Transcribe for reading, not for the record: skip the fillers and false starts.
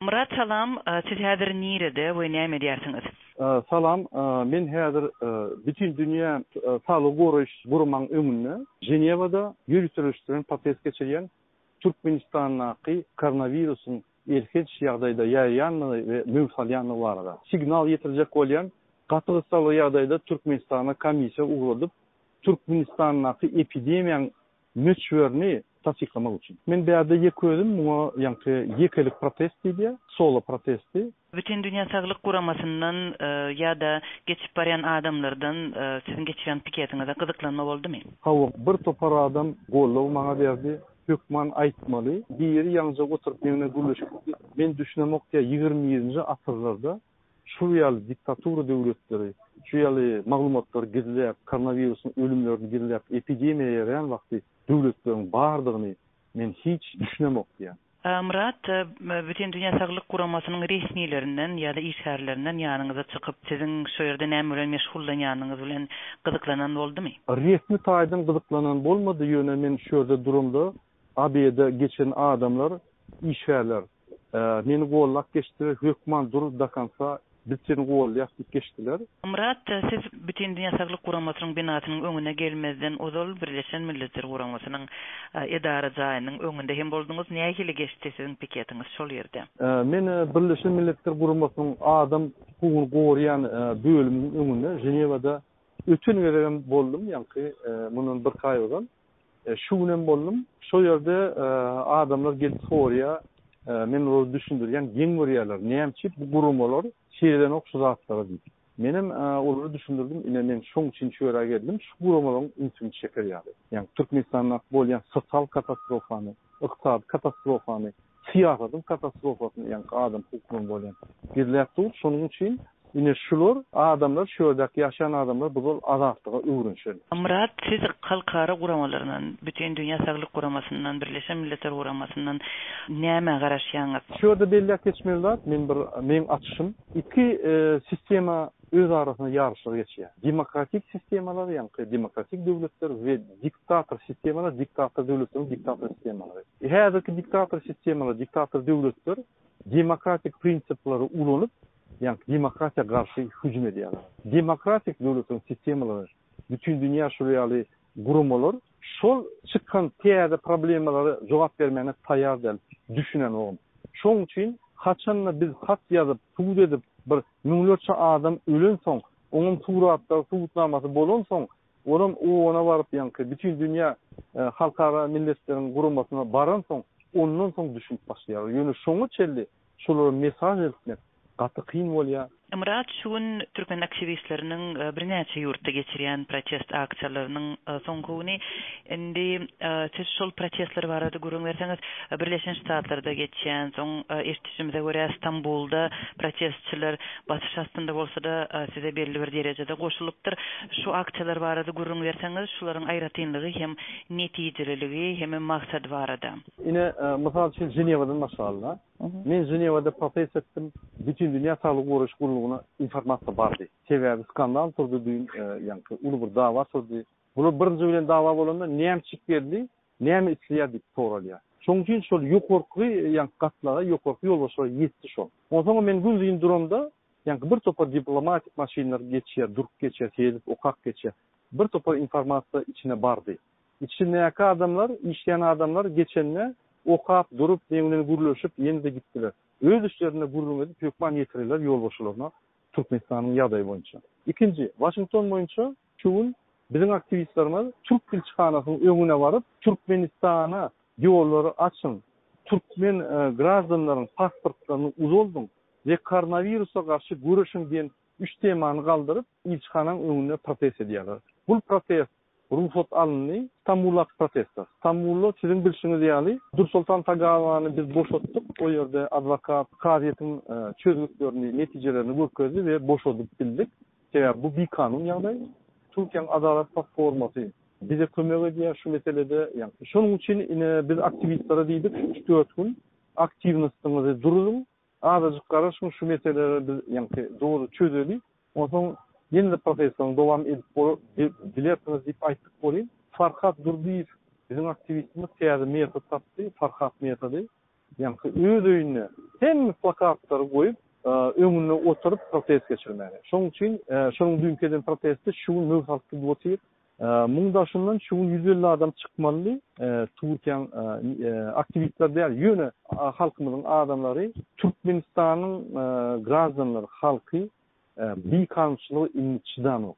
Myrat salam, siz häzir nirede we näme edýärsiňiz? Salam, men häzir Bütindünýä saglygy goraýyş guramaň öňünde Ženewada ýöriteleşdirilen protest geçirýän Türkmenistandaky koronawirusyň elhenç ýagdaýda ýaýraýandygy we möwç alýandygy barada signal ýetirjek bolýan gaty gyssagly ýagdaýda Türkmenistana komissiýa ugradyp Türkmenistandaky epidemiýaň möçberini tassyklamak üçin. Men bärde ýeke özüm muňa ýaňky ýekelik protest diýilýär, solo protesti. Bütindünýä Saglyk Guramasyndan ýa-da geçip barýan adamlardan siziň geçirýän piketiňize gyzyklanma boldumy? Hawa, bir topar adam goldaw maňa berdi. Hökman aýtmaly. Biri ýaňyja oturyp meň bilen gürleşip gitdi. Men düşünemok diýýär, 21-nji asyrlarda Şu ýaly diktatura döwletleri şu ýaly maglumatlary gizläp, koronawirusyň ölümlerini gizläp, epidemiýa ýaýraýan wagty döwletleriň bardygyny men hiç düşünemok diýýär. Myrat, Bütindünýä Saglyk Guramasynyň resmilerinden ýa-da işgärlerinden ýanyňyza çykyp, siziň şu ýerde näme bilen meşgullanýanyňyz bilen gyzyklanan boldumy? Resmi taýdan gyzyklanan bolmady, ýöne men şu ýerde duramda AB-de geçen adamlar, işgärler meni gollap geçdiler, hökman dur do konca, biz seni gollaýas diýip geçdiler. Myrat, siz Bütindünýä Saglyk Guramasynyň binasynyň öňüne gelmezden ozal Birleşen Milletler Guramasynyň edara jaýynyň öňünde hem bolduňyz. Nähili geçdi siziň piketiňiz şol ýerde? Men Birleşen Milletler Guramasynyň adam hukugyny goraýan bölüminiň öňünde Ženewada öten gezegem boldum, ýaňky mundan birki aý ozal. Şu günem boldum. Şo ýerde adamlar gelip soraýar. Men olara düşündirýän, geň görýärler. Näme üçin bu guramalar seredenok şu zatlara diýip. Menem olara düşündirdim, ine men şoň üçin şu ýere geldim, şu guramalaryň ünsüni çeker ýaly. Ýagny Türkmenistandaky bolýan sosial katastrofany, ykdysady katastrofany, syýasatyň katastrofasyny, ýaňky adam hukuklaryny bolýan gizläp dur. Şonuň üçin ine şular adamlar, şu ýerdäki ýaşaýan adamlar buzal azatlyga öwrenişeli. Myrat, siz halkara guramalaryndan, Bütindünýä Saglyk Guramasyndan, Birleşen Milletler Guramasyndan nämä garaşýaňyz? Şu ýerde belläp geçmeli zat, men bir meň açyşym, iki sistema öz arasynda ýaryşlar geçýär. Demokratik sistemalar, ýaňky demokratik döwletler we diktator sistemalar, diktator döwletleriň diktator sistemalary. Häzirki diktator sistemalar, diktator döwletler demokratik prinsipleri ulanyp, ýagny demokratiýa garşy hüjüm edýärler. Demokratik döwletleriň sistemalary, bütindünýä şular ýaly guramalar şol çykan täze problemalara jogap bermäne taýýar däl, düşünenogam. Şoň üçin haçanda biz hat ýazyp, sud edip bir müňlerçe adam ölensoň, oňam suratlary, subutnamasy bolansoň, Olam OON-a baryp ýaňky Bütindünýä Halkara Milletleriň Guramasyna baransoň, ondan soň düşünip başlaýarlar. Ýöne şoňa çenli şolara mesaj eltmek gaty kyn bolýar. Myrat, şu gün türkmen aktiwistleriniň birnäçe ýurtda geçirýän protest aksiýalarynyň soňky güni. Indi siz şol protestler barada gürrüň berseňiz, Birleşen Ştatlarda geçýän, soň eşidişimize görä Stambulda protestçiler basyş astynda bolsa-da size belli bir derejede goşulypdyr. Şu aksiýalar barada gürrüň berseňiz, şularyň aýratynlygy hem netijeliligi hemem maksady barada. Ine, mysal üçin, Ženewadan başlaly-da. Men Ženewada protest etdim. Bütindünýä saglygy goraýyş gullugyna informasiýa bardy. Sebäbi skandal turdy düýn, ýaňky uly bir dawa turdy. Bular birinji bilen dawa bolanda nämçik geldi, näme isleýär diýip soralýar. Şonuň üçin şol ýokarky ýaňky gatlaga, ýokarky ýolbaşçylara ýetdi şol. Onsoňam men günuzyn duramda, ýaňky bir topar diplomatik maşynlar geçýär, durup geçýär, seredip okap geçýär. Bir topar informasiýa içine bardy. Içindäki adamlar, işleýän adamlar geçende okap, durup, meň bilen gürleşip, ýene-de gitdiler. Öz işlerinde gürrüň edip, hökman ýetirerler ýolbaşçylaryna Türkmenistanyň ýagdaýy boýunça. Ikinji, Waşington boýunça şu gün biziň aktiwistlerimiz türk ilçihanasynyň öňüne baryp, Türkmenistana ýollary açyň, türkmen graždanlaryň pasportlaryny uzaldyň we koronawirusa garşy göreşiň diýen üç temany galdyryp, ilçihanaň öňünde protest edýärler. Bul protest rugsat alyndy, Stambuldaky protestler. Stambulda siziň bilşiňiz ýaly, Dursoltan Tagawany biz boşatdyk, o ýerde adwokat kazyýetiň çözgütlerini, netijelerini görkezdi we boşadyp bildik. Sebäbi bu bikanun ýagdaý. Türkiýäň Adalat platformasy bize kömek edýär şu meselede. Ýagny şonuň üçin ine biz aktiwistlere diýdik, şu üç-dört gün aktiwnostyňyzy duruzyň, azajyk garaşyň şu meseleleri biz ýaňky doly çözeli, onsoň ýene-de protestlerini dowam edip bilersiňiz diýip aýtdyk welin, Farhat Durdyýew biziň aktiwistimiz täze metod tapdy, Farhat metody. Ýaňky öz öýünde hemme plakatlary goýup, öňünde oturyp protest geçirmäge. Şonuň üçin şonuň düýnki eden protesti şu gün möwt alyp gidip otyr. Muň daşyndan şu gün 150 adam çykmalydy. Türkiýäň aktiwistleri däl, ýöne halkymyzyň adamlary, Türkmenistanyň graždanlary, halky bikanunçylyga indi çydanok.